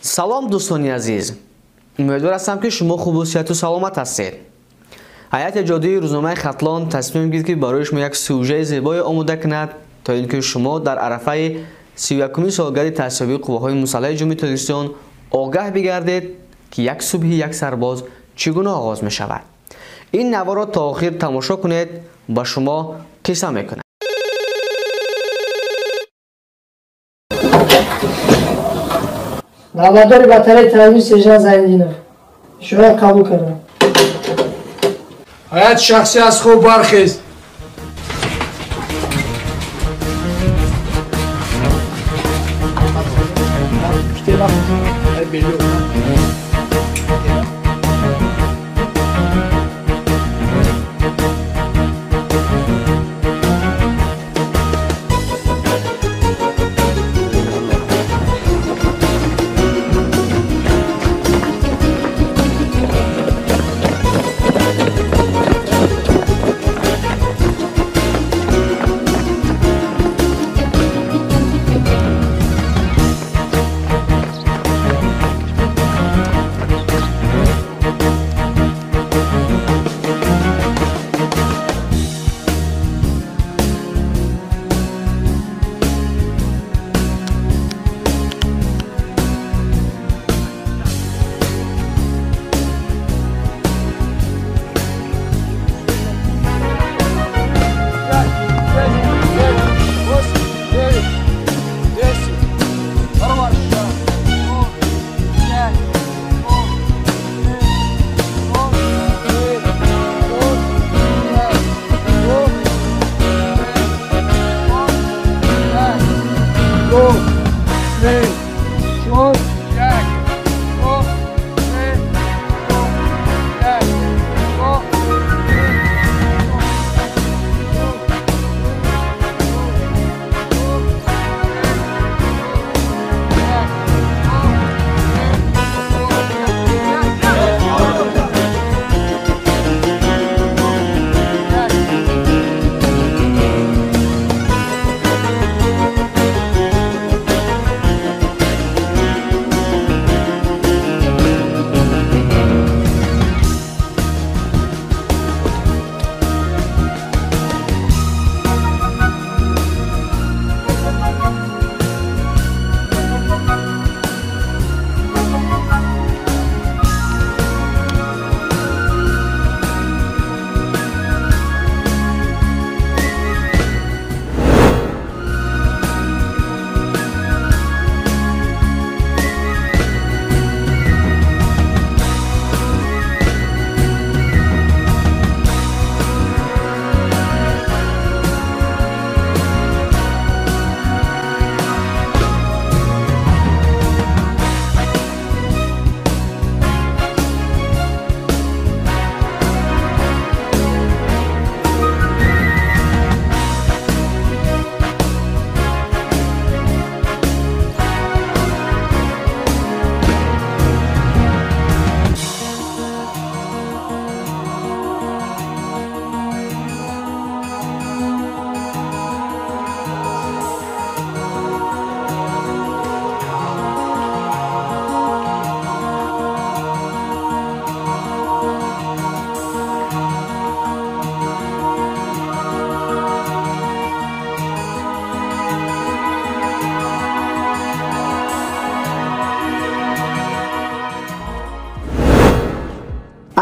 Салом дӯстони азиз, умедвор ҳастам, ки шумо хубу сиҳату саломат ҳастед. Ҳайати эҷодии рӯзномаи Хатлон тасмим гирифт, ки барои шумо як сюжаи зебое омода кунад, то ин ки шумо дар арафаи 31-уми солгарди таъсисёбии қувваҳои мусаллаҳи Ҷумҳурии Тоҷикистон огаҳ бигардед, ки як субҳи як сарбоз чӣ гуна оғоз мешавад. Ин наворро то охир тамошо кунед, ба шумо қисса мекунад. Навбатдори батареи тиравӣ сержант Зайниддинов. Ишора қабул кардам. Ҳайати шахсӣ, аз хоб бархест.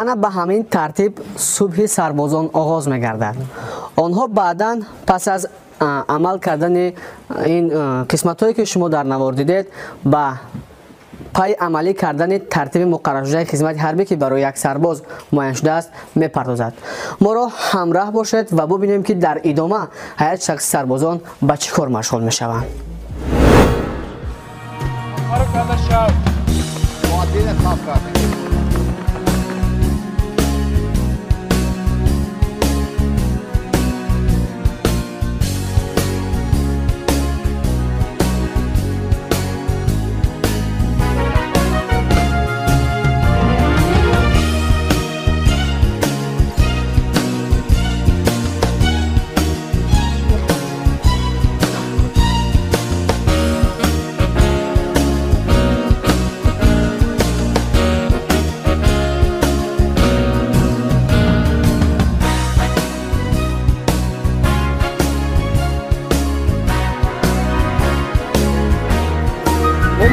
Ана ба ҳамин тартиб субҳи сарбозон оғоз мегардад. Онҳо баъдан пас аз амал кардани ин қисматҳое, ки шумо дар навор дидед, ба пайи амалӣ кардани тартиби муқарраршудаи хизмати ҳарбӣ, ки барои як сарбоз муайян шудааст, мепардозад. Моро ҳамраҳ бошед ва бубинем, ки дар идома ҳайати шахси сарбозон ба чӣ кор машғул мешаванд.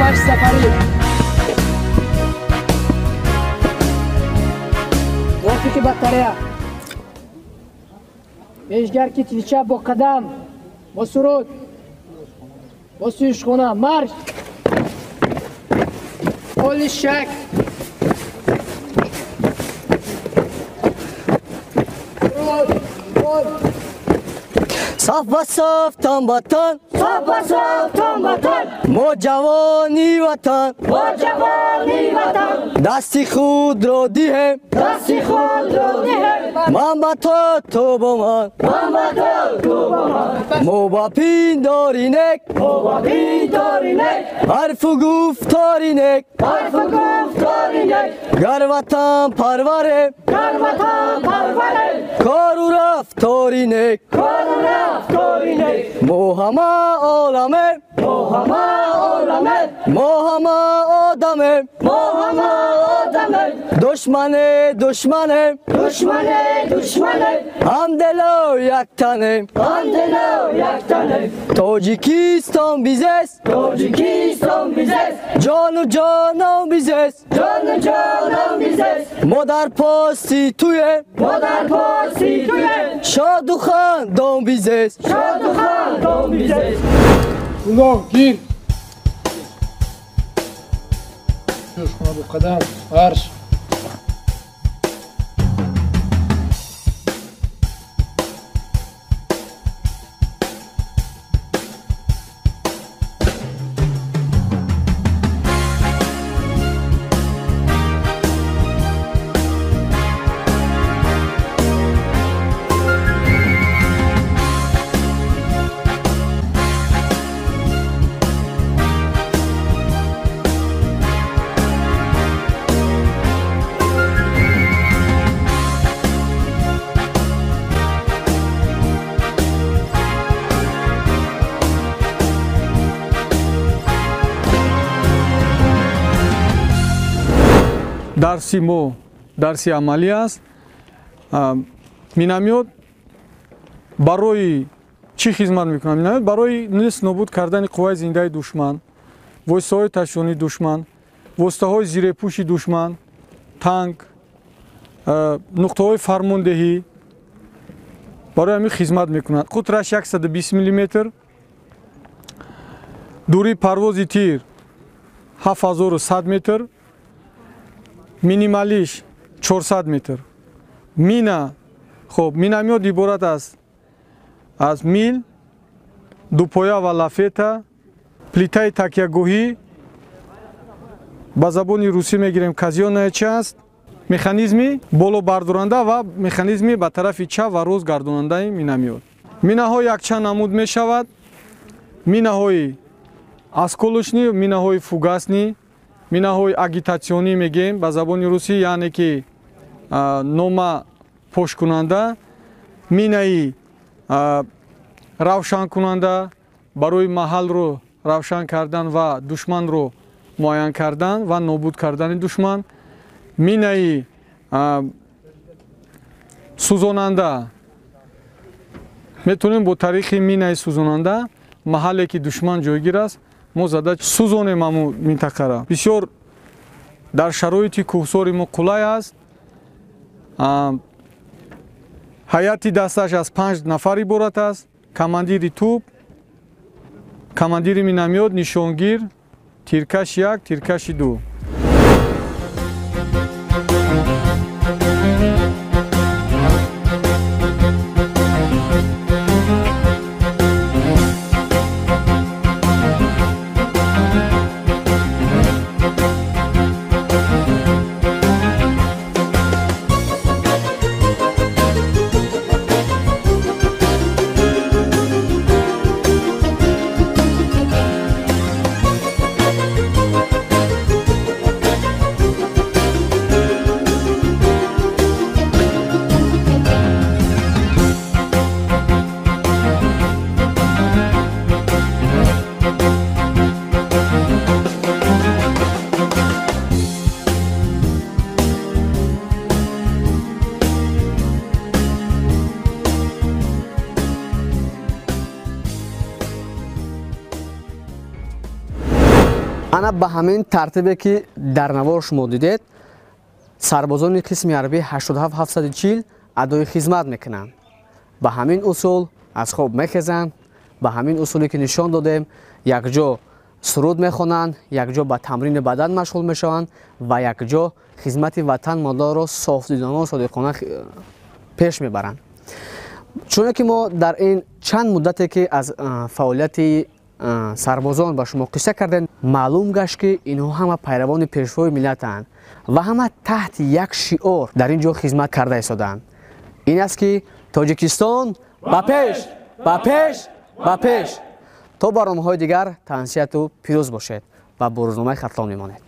Марш сафарӣ. Мувофиқи батарея. Пешгар китфи чап бо қадам, бо суруд, бо сӯи ишқхона. Марш! Оли шак. Саф ба саф, тан ба тан, саф ба саф, тан ба тан, мо ҷавони ватан, мо ҷавони ватан, дасти худро диҳем, дасти худро диҳем, ман ба ту, ту бо ман, ман ба ту, ту бо ман, мо ба пиндори нек, мо ба пиндори нек, ҳарфу гуфтори нек, ҳарфу гуфтори нек, гар ватан парварем, гар ватан парварем, кору рафтори нек, кору рафтори нек, мо ҳама оламем, мо ҳама оламем, мо ҳама одамем, мо ҳама одамем, душмане душманем, душмане душманем, ҳамдилу яктанем, ҳамдилу яктанем, Тоҷикистон бизест, Тоҷикистон бизест, ҷону ҷонон бизест, ҷону ҷонон бизест, мо дар пости туем, мо дар пости туем, шоду хандон бизест, шоду хандон бизест. Уло, гир. Ишқхона бо қадам. Марш! Дарси мо дарси амалӣ аст. Миномёт барои чӣ хизмат мекунад? Миномёт барои нест нобуд кардани қувваи зиндаи душман, воситаҳои ташвонии душман, воситаҳои зирепӯши душман, танк, нуқтаҳои фармондеҳӣ барои ҳамин хизмат мекунад. Қутраш 120 мм, дурии парвози тир 7100 метр, минималиш 400 метр. Мина, хоб, миномёт иборат аст аз мил, дупоя ва лафета, плитаи такягоҳӣ, ба забони русӣ мегирем казённая часть, механизми болобардоранда ва механизми ба тарафи чап ва рост гардонандаи миномёт. Минаҳо якчанд намуд мешавад: минаҳои осколочный, минаҳои фугасный, минаҳои агитатсионӣ мегӯем ба забони русӣ, яъне ки нома пошкунанда, минаи равшанкунанда барои маҳалро равшан кардан ва душманро муайян кардан ва нобуд кардани душман, минаи сӯзонанда. Метавонем бо тариқи минаи сӯзонанда маҳалле ки душман ҷойгир аст мо зада сӯзонем ҳамун минтақара. Бисёр дар шароити кӯҳсори мо қулай аст. Ҳайати дасташ аз 5 нафар иборат аст: командири тӯб, командири миномёт, нишонгир, тиркаши 1, тиркаши 2. Ана ба ҳамин тартибе ки дар навор шумо дидед, сарбозони қисми ҳарбии 87740 адои хизмат мекунанд. Ба ҳамин усул аз хоб мехезанд, ба ҳамин усуле ки нишон додем, якҷо суруд мехонанд, якҷо ба тамрини бадан машғул мешаванд ва якҷо хизмати ватан модарро софдилона содиқона пеш мебаранд. Чуне ки мо дар ин чанд муддате ки аз фаъолияти сарбозон ба шумо қисса кардем, маълум гашт ки инҳо ҳама пайравони пешвои миллатанд ва ҳама таҳти як шиор дар ин ҷо хизмат карда истодаанд. Ин аст ки Тоҷикистон ба пеш, ба пеш, ба пеш. То барномаҳои дигар тансиҳату пирӯз бошед ва бо рӯзномаи Хатлон мемонед.